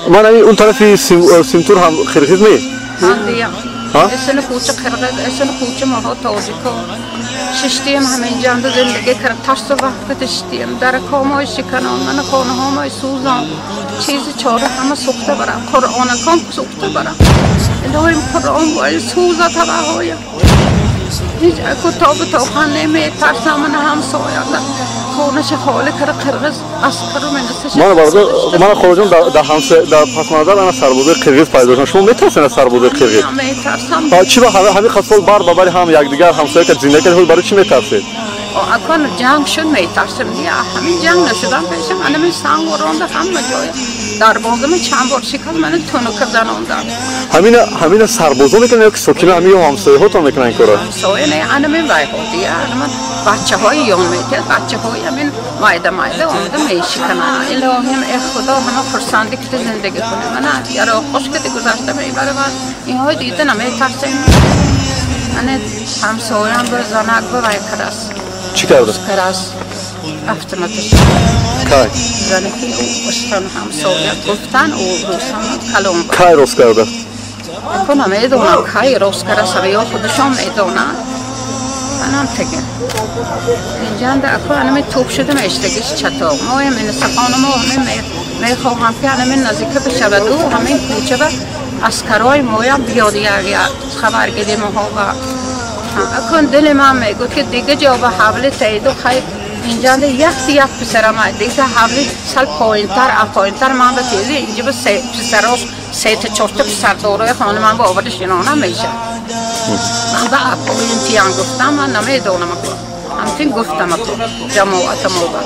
Ман он тарафи Симтур ҳам қирғиз ме? Ҳа? Эсени кӯча қирғиз, эсени кӯча маҳо тоҷико. Шиштием ҳаминҷанда зиндагӣ кард, тарсу ваҳшат шиштием, даракҳомой шиканон, мана хонаҳомой сӯзон, чизи чора ҳама сӯхта барам, қуръонакон сӯхта барам. Илоҳим Қуръон бояд сӯзад ҳаваҳоя. Ҳеҷ аку тобу тохан неметарсам, мана ҳамсояда хонаша холӣ кара қирғиз аскару менасаша. Мана бародар, мана холаҷон, дар ҳамсоя, дар пасманзар ана сарбозои қирғиз пайдо шуданд. Шумо метарсед аз сарбозои қирғиз? Метарсам. Чӣ ба ҳамин қад сол бар ба бари ҳам якдигар ҳамсоя кард зиндагӣ кардед, барои чӣ метарсед? Акон ҷанг шуд метарсем. Ҳамин ҷанг нашудан пешам анами санг оронда ҳама ҷоя. Дарвозами чанд бор шикаст, мана тунука занондам. Ҳамина сарбозо мекунанд ё ки сокина ҳамин ё ҳамсояҳотон мекунанд ин корро? Ҳамсоя не, анами вайҳо дия, анама бачаҳои ён метиҳад, бачаҳои ҳамин майда майда омада мешикананд. Илоҳим, э Худо, ҳама хурсандӣ кида зиндагӣ кунем. Мана яроқош кида гузашта мебаравад. Инҳои дида наметарсем. Мана ҳамсоям бир занак ба вай карас. Чӣ карда? Карас. Автоматаш. Кай? Занаки ӯ устон ҳамсоя гуфтан, ӯ рӯсам калон. Кай рост карда? Аку намедонам кай рост карда, ё худашон медонанд. Манам теге. Инҷанда аку анами тӯб шуда мештагиш чато. Моям инсахона мо ҳамин мехоҳам ки анами наздика бишавад ӯ ҳамин кӯча ба аскарои моям биёд як хабар гирим ҳо ва акун дили ман мегӯд ки дига ҷо ба ҳавли таиду хай инҷанда якти як писарам дига ҳавли сал поинтар поинтар ман ба тези инҷа ба писарош сета чорта писар дорои хона ман ба оварда шинонам мешавад. Ман ба поин тиян гуфтам, ман намедонам аку. Ҳамтин гуфтам аку ҷамоатам оба.